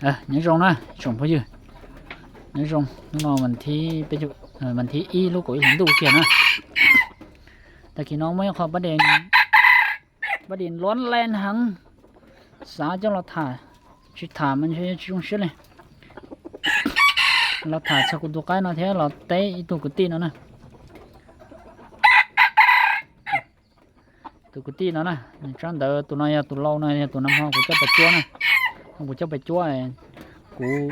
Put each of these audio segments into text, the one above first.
Nyob zoo na tsoom phooj ywg, nyob zoo. Hnub no mas thib ib lub kaum ib hlis ntuj kiag na. Tag kis no muaj ib qho pab di luab lees heev, xav coj los tham, tsis tham mas ntshe yuav tsis zoo siab li. Los tham txog kuv tus qaib no thiab los teb ib tug kwv tij no na. Tus kwv tij no na, nws tsab ntawv, tus no yog tus lau no, yog tus nag hmo kuv coj pais cuab na. Kuv coj pais cuab, kuv,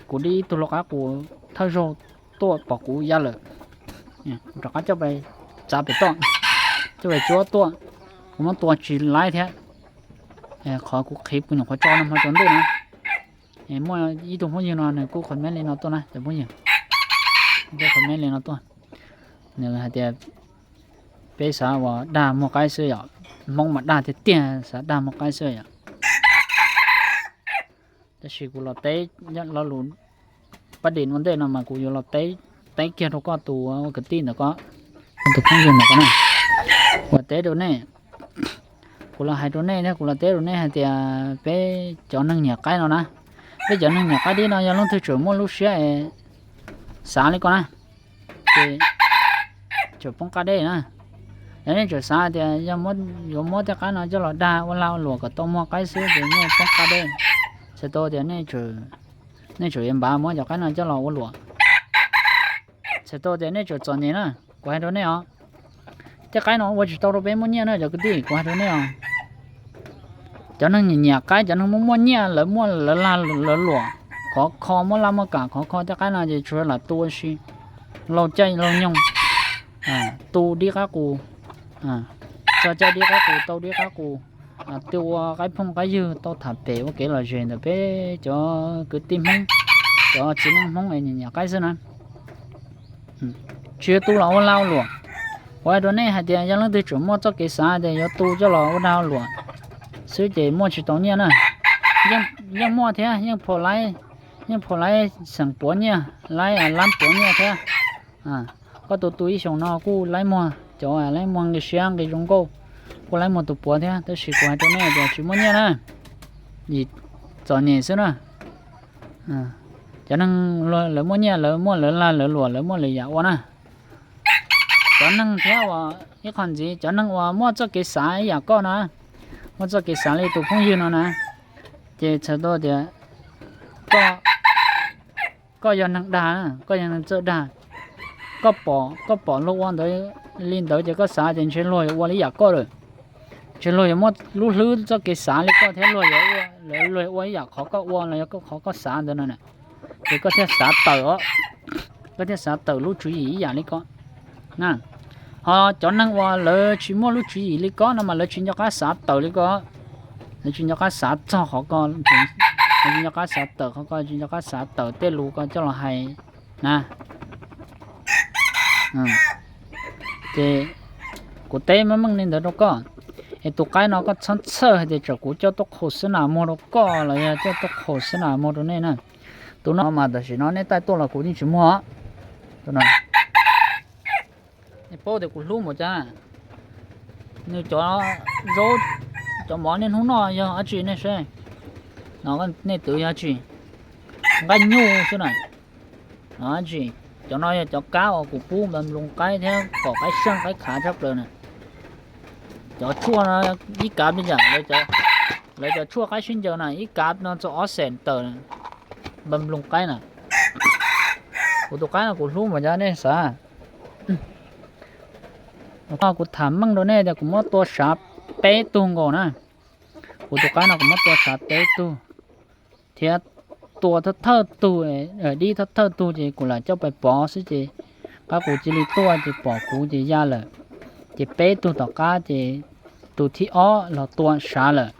kuv dib ib tug lau qaib qus thawj zaug tuaj pom kuv ya lawm. Kuv rov qab coj pais txav pem toj, coj pais cuab tuaj, kuv muab tua tsis laib thiab. Qhov kuv qhib kuv nyuam qhuav tso nag hmo tsaus ntuj na. Muaj ib tug phooj ywg no nws kuj comment li no tuaj na cov phooj ywg, kuj comment li no tuaj. Nws hais tias peb xav ua dag muag qaib xwb yom, Hmoob mas dag tiag tiag, xav dag muag qaib xwb yom. Tab sis kuv los teb lo lus pab di ua ntej no mas kuv yuav los teb kiag rau koj tus kwv tij ntawm ko, tus phooj ywg ntawm ko na. Kuv teb rau nej, kuv los hais rau nej thiab kuv los teb rau nej hais tias peb cov neeg nyiam qaib no na, peb cov neeg nyiam qaib dib no yog leej twg tseem muaj lub siab es xav li ko na, ces tseem poob qab deb na. Yog nej tseem xav tias yog yuav muab tej qaib no coj los dag ua lag ua luam kom tau muag qaib xwb ces nej poob qab deb. Txhais tau tias nej tseem yuav npav muab cov qaib no coj los ua luam. Txhais tau tias nej tseem txom nyem na. Kuv hais rau nej os, tej qaib no ua tsis tau rau peb muab nyiaj na cov kwv tij, kuv hais rau nej os. Cov neeg nyiam nyiam qaib, cov neeg muaj muaj nyiaj, lawv muaj lawv lag lawv luam, khov kho muab laj muab kam khov kho tej qaib no ces tsuas lam tu ua si, laug caij laug nyoog, tu dib qab qus, txog caij dib qab qus tau dib qab qus, twb ua qaib phooj qaib ywg tau tham pem ua kev lom zem ntawm peb cov kwv tij Hmoob, cov txiv neej Hmoob es nyiam nyiam qaib xwb na. Tsis yog tu los ua lag ua luam. Kuv hais rau nej hais tias yog leej twg tseem muaj txoj kev xav tias yuav tu coj los ua dag ua luam xwb ces muaj tsis tau nyiaj na. Yeej muaj thiab, yeej phau laib, yeej phau laib xeem puav nyiaj, laib lab puav nyiaj thiab. Koj tus tu ib xyoos no kuj laib muag, cov laib muag nqi siab nqi zoo nkauj, kuj laib muag tus puav thiab. Tab sis kuv hais rau nej tias tsis muaj nyiaj na, vim txom nyem xwb na. Cov neeg lawv muaj nyiaj, lawv muaj lawv lag lawv luam, lawv muaj lawv yam ua na. Cov neeg thiab uas ib qho ntxiv, cov neeg uas muaj txoj kev xav ib yam koj no, muaj txoj kev xav li tus phooj ywg no na, ces txhais tau tias koj yog neeg dag, koj yog neeg txawj dag, koj pom luag ua ntawd li ntawd ces koj xav tias ntshe luag yuav ua li yam koj lawm, ntshe luag yuav muaj lub hlwb txoj kev xav li koj thiab luag yuav ua, luag yuav ua ib yam qhov koj ua los yog qhov koj xav ntawd no na, ces koj thiaj xav tawm os, koj thiaj xav tawm lub tswv yim ib yam li koj na. Ho cov neeg uas lawv tsis muaj lub tswv yim li koj no mas lawv tsis nco qab xav tawm li koj, lawv tsis nco qab xav txog qhov koj, lawv tsis nco qab xav tawm qhov koj, tsis nco qab xav tawm tej lus koj coj los hais na. Ces kuv teb meej meej li ntawd rau koj, es tus qaib no koj txhob txhawj hais tias tsam kuv coj tuaj qhau xwb na muag rau koj los yog coj tuaj qhau xwb na muag rau nej na. Tus no mas tam sim no nej taij tuaj los kuv yeej tsis muag. Tus no, nej paub tias kuv hlub npaum cas, nws cov zaub, cov mov niaj hnub noj yog dab tsi nej saib, no nej twv yog dab tsi, nqaij nyuj xwb na. Dab tsi, cov no yog cov kab uas kuv pub npam nploos qaib thiab pom qaib seej qaib khav tshaj plaws na. Cov tshuaj no ib kav li cas, lawv cov tshuaj qaib sib ncaws na ib kav no txog ob xees tawm, npam nploos qaib na. Kuv tus qaib no kuv hlub npaum cas nej xav. Kuv tham meej rau nej tias kuv muab tua sav peb tug nkaus na. Kuv tus qaib no kuv muab tua sav peb tug thiab tua thawj thawj tug, dib thawj thawj tug ces kuv lam coj pais pov xwb ces qab kuv cia li tuaj ces pom kuv ces ya lawm. Ces peb tug tom qab ces tus thib ob los tua sav lawm.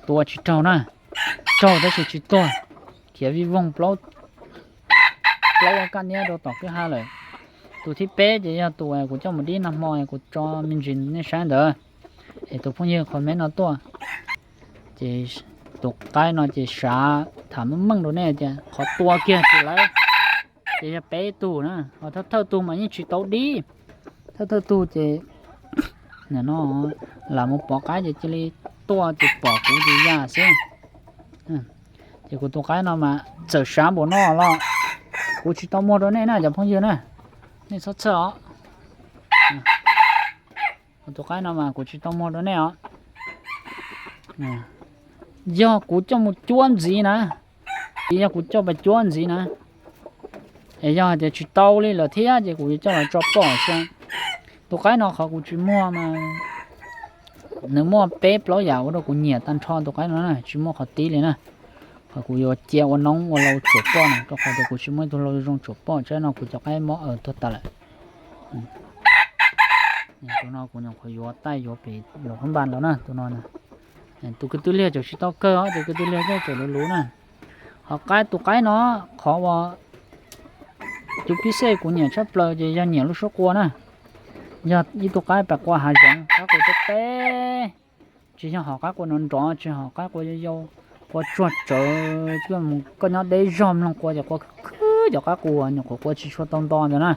Tua tsis raug na, raug tab sis tsis tuag, khiav vij voog plaub, plaub kaj niab rau tom kwj ha lawm. Tus thib peb ces yog tus kuv coj mus dib nag hmo kuv tso me ntsis nej saib ntawd, es tus phooj ywg comment no tuaj. Ces tus qaib no ces sav, tham meej meej rau nej tias qhov tua kiag ces lawv, ces yog peb tug na, ho thawj thawj tug mas yeej tsis tau dib. Thawj thawj tug ces nim no lam mus pov qaib ces cia li tuaj ces pom kuv ces ya xwb. Ces kuv tus qaib no mas txawm sav npaum no los kuv tsis tau muag rau nej na cov phooj ywg na, nej txhob txhawj os. Kuv tus qaib no mas kuv tsis tau muag rau nej os. Yog kuv coj mus cuab ntxiv na, yog kuv coj pais cuab ntxiv na, es yog hais tias tsis tau li lawm thiab ces kuv yuav coj los tso poj xwb. Tus qaib no qhov kuv tsis muag mas nws muaj peb plaub yam ua rau kuv nyiam tag nrho tus qaib no na, tsis muaj qhov tib li na. Qhov kuv yuav cia ua noob ua lau tsuam poj na, rau qhov tias kuv tsis muaj ib tug lau zoo tsuam poj, tsaib no kuv cov qaib mob aws tuag tas lawm. Tus no kuv nyuam qhuav yuav taij yuav pem los hab npas los na, tus no. Tus kwv tw liag tseem tsis tau kawg os, tus kwv tw liag coj tseem luv luv na. Ho qaib, tus qaib no, qhov uas tus pib xej kuv nyiam tshaj plaws ces yog nyiam lub suab qua na. Yog ib tug qaib pam qua hav zoov, qaib qua teb teb, tsis yog hom qaib qua nrov nrov, tsis hom qaib qua yau yau, qua tsuag tsawv, koj nyob deb zog mloog qua ces qua khwb, cov qaib qua nyuam qhuav qua tsis tshua tau nto ntawd na.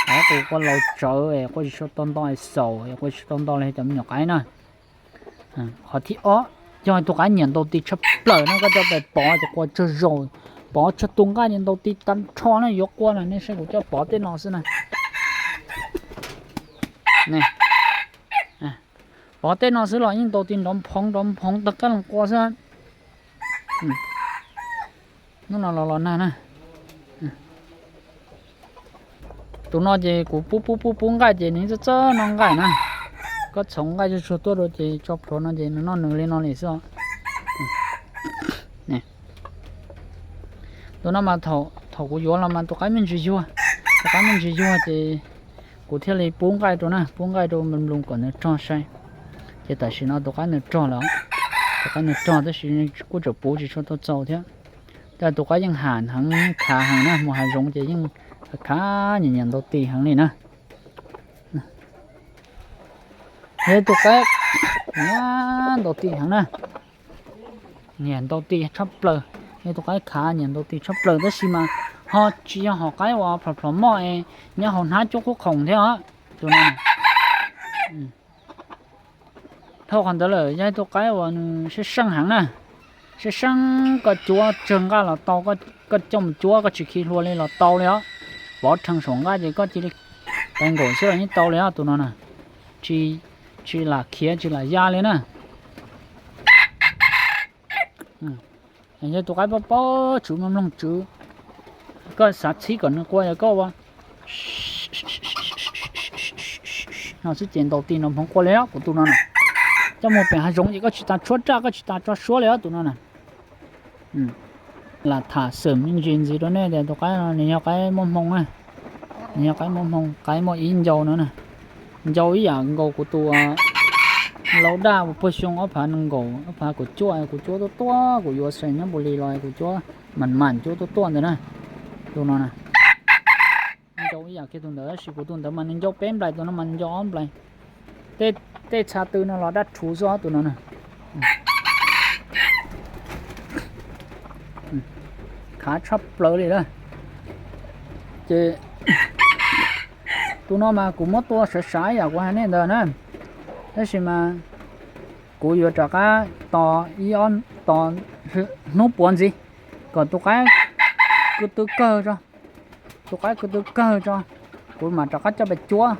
Qaib qua qua laus tsawv es qua tsis tshua tau nto es xaus es qua tsis tau nto li cov me nyuam qaib na. Qhov thib ob, yog tus qaib nyiam ntaus ti tshaj plaws no, koj coj pais pov ces qua tsawg zaus, pov tsawg tus nqaij ces ntaus ti tag nrho na, yuav qua na, nej saib kuv coj pov tej no xwb na. Pov tej no xwb los yeej ntaus ti nrov nphoov nrov nphoov tag kab los qua xwb. Hnub no los los nag na. Tus no ces kuv pub pub pub pub nqaij ces nws txawj txawj noj nqaij na. Koj txhoov nqaij tsuag tsuag tuaj rau ces tso plhuav no ces nws noj nws li no li xwb. Tus no mas thaum kuv yuav los mas tus qaib me ntsis yuag, tus qaib me ntsis yuag ces kuv thiaj li pub nqaij rau na, pub nqaij rau nploos kom nws rog sai. Ces tam sim no tus qaib nws rog lawm, tus qaib nws rog tab sis kuj tseem puv tsis tshua tau txaus thiab. Tab tus qaib yeej ham heev khav heev na, mus hav zoov ces yeej khav nyiam nyiam ntaus ti heev li na. Yog tus qaib nyiam ntaus ti heev na, nyiam ntaus ti tshaj plaws. Yog tus qaib khav nyiam ntaus ti tshaj plaws tab sis mas ho tsis yog hom qaib uas plhom plhom moj es nyob hauv hnab cuab qub khoom thiab os. Tus no, dhau qhov ntawd lawm yog ib tus qaib uas nws seej seej heev na, seej seej, koj cuab tsawg nqaij los tau, koj coj mus cuab koj tsis khi hlua li los tau li os. Pov rhees saum nqaij ces koj cia li tais nkaum xwb los yeej tau li os tus no na. Tsis lam khiav tsis lam ya li na. Yog tus qaib paub paub tswv mloog mloog tswv, koj xav txhib kom nws qua yog koj ua no xwb ces ntaus ti nrov nphoov qua li os kuv tus no na. Coj mus pem hav zoov ces koj tsis tas tshuab raj koj tsis tas tso suab li os tus no na. Lam tham xwm me ntsis ntxiv rau nej tias tus qaib no nws yog qaib muaj hmoo na, nws yog qaib muaj hmoo, qaib muaj ib ncau no na. Ncau ib yam nkaus kuv tus laus daj uas puag xyoo ob phav nees nkaum ob phav kaum cuaj kuv cuab tuaj tuaj, kuv yuav xeem nyob Npus Lis los kuv cuab mam mam cuab tuaj tuaj ntawd na. Tus no na, ncau ib yam kiag tus ntawd tab sis kuv tus ntawd mas nws ncau peb nplais, tus no mas nws ncau ob nplais. Tej txha tw no los daj rhuv xwb os tus no na. Khav tshaj plaws li lawm. Ces tus no mas kuv muab tua sav sav yam kuv hais nej ntawd na, tab sis mas kuv yuav rov qab tos ib ob, tos hnub puav ntxiv kom tus qaib kwv tw kawg tso, tus qaib kwv tw kawg tso, kuv mam rov qab coj pais cuab.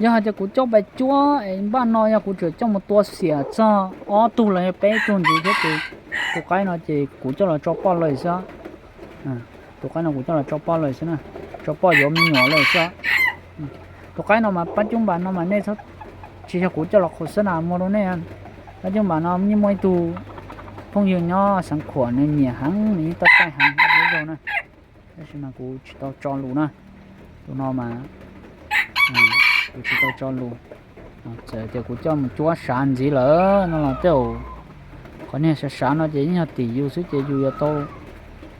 Yog hais tias kuv coj pais cuab es npaj no yog kuv tseem coj mus tua xiam txog ob tug los yog peb tug ntxiv thiab ces tus qaib no ces kuv coj los tso poj lawm xwb. Tus qaib no kuv coj los tso poj lawm xwb na, tso poj yuav me nyuam lawm xwb. Tus qaib no mas pab cub npas no mas nej txhob, tsis yog kuv coj los qhuas xwb na, muag rau nej. Pab cub npas no yeej muaj ib tug phooj ywg nyob Xeev Khuam nws nyiam heev, nws yeej tau taij heev zaug na, tab sis mas kuv tsis tau tso lus na. Tus no mas kuv tsis tau tso lus. Txawm tias kuv coj mus cuab sav ntxiv lawm no los tej zaum qhov niag sav sav no ces yeej yog tim yus xwb ces yus yuav tau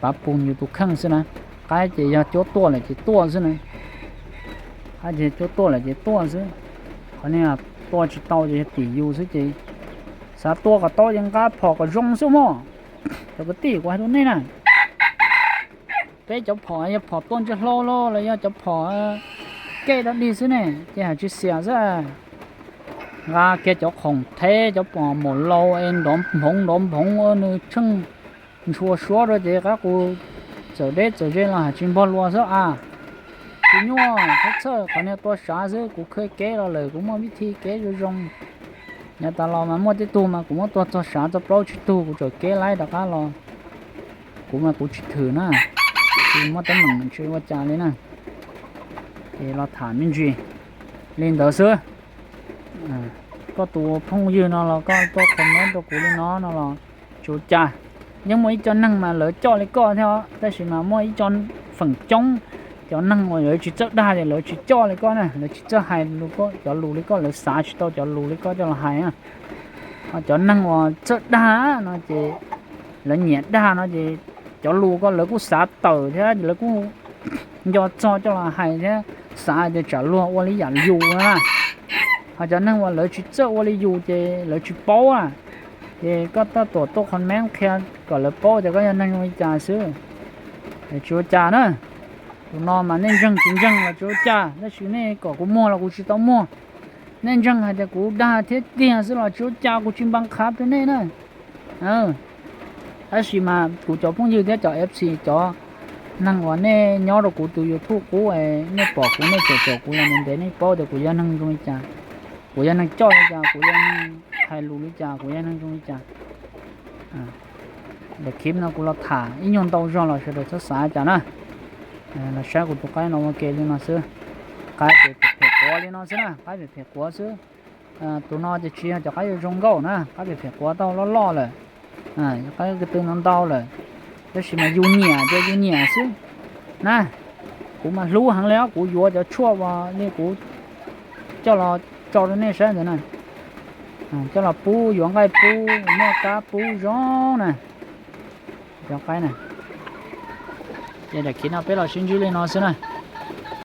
pav pug yus tus kheej xwb na. Qaib ces yog cuab tuaj lawm ces tuaj xwb na. Qaib ces cuab tuaj lawm ces tuaj xwb. Qhov niag tua tsis tau ces yog tim yus xwb ces xav tua kom tau ces nqa phom kom zoo xwb mog. Cov kwv tij, kuv hais rau nej na, peb cov phom yog phom tuaj ntsej hlau los los yog cov phom kej dog dig xwb ne ces hais tsis xiam xwb. Nqa kiag cov khoom theb, cov phom maum laus es nrov nphoov nrov nphoov ua nws tsheej ntshua suab rau ces qab qus txawm deb txawm ze los hais tsis npog luas xwb a. Tsis nyuaj, txhob txhawj, qhov niag tua sav xwb, kuv khawb kev los lawm, kuv muaj vib thi kev zoo zoo. Yav tas los mas muaj tej tug mas kuv muab tua txog sav txog plaub tsib tug kuv txawm kev laib rov qab los. Kuv mas kuv tsis thwm na, tsis muaj teeb meem tsis ua cas li na. Ces los tham me ntsis li ntawd xwb. Koj tus phooj ywg no los koj tuaj comment rau kuv li no no los tsis ua cas. Yeej muaj ib co neeg mas lawv coj li koj thiab, tab sis mas muaj ib co feem coob cov neeg uas lawv tsis txawj dag ces lawv tsis coj li koj na, lawv tsis txawj hais cov lus li koj, lawv xav tsis tau cov lus li koj coj los hais na. Ho cov neeg uas txawj dag no ces lawv nyiam dag no ces cov lus ko lawv kuj xav tawm thiab lawv kuj nco txog coj los hais thiab xav tias tsam luag ua li yam yus na. Ho cov neeg uas lawv tsis txawj ua li yus ces lawv tsis paub a, ces koj tuaj tuam tuaj comment qhia kom lawv paub tias koj yog neeg zoo li cas xwb. Tsis ua cas na. Tus no mas nej ntseeg tsis ntseeg los tsis ua cas, tab sis nej kom kuv muag los kuv tsis tau muag. Nej ntseeg hais tias kuv dag thiab tiag xwb los tsis ua cas, kuv tsis npab qhav rau nej na. Tab sis mas kuv cov phooj ywg thiab cov F C, cov neeg uas nej nyob rau kuv tus YouTube qub, nej pom kuv nej caum caum kuv los ntev ntev nej paub tias kuv yog neeg zoo li cas, kuv yog neeg coj li cas, kuv yog neeg hais lus li cas, kuv yog neeg zoo li cas. Daim clip no kuv los tham ib nyuag ntau zog los sawv daws txhob xav cas na. Los saib kuv tus qaib no ua ke li no xwb. Qaib phem phem quav li no xwb na, qaib phem phem quav xwb. Tus no ces tsis yog cov qaib zoo nkauj na, qaib phem phem quav tau loj loj lawm. Cov qaib ko tw no ntau lawm, tab sis mas yus nyiam ces yus nyiam xwb na. Kuv mas hlub heev li os, kuv yuav cov tshuaj uas li kuv coj los tso rau nej saib ntawd na. Coj los pub yuav nqaij pub, muaj kab pub zoo na. Cov qaib na. Ces daim clip no peb los sib ntsib li no xwb na.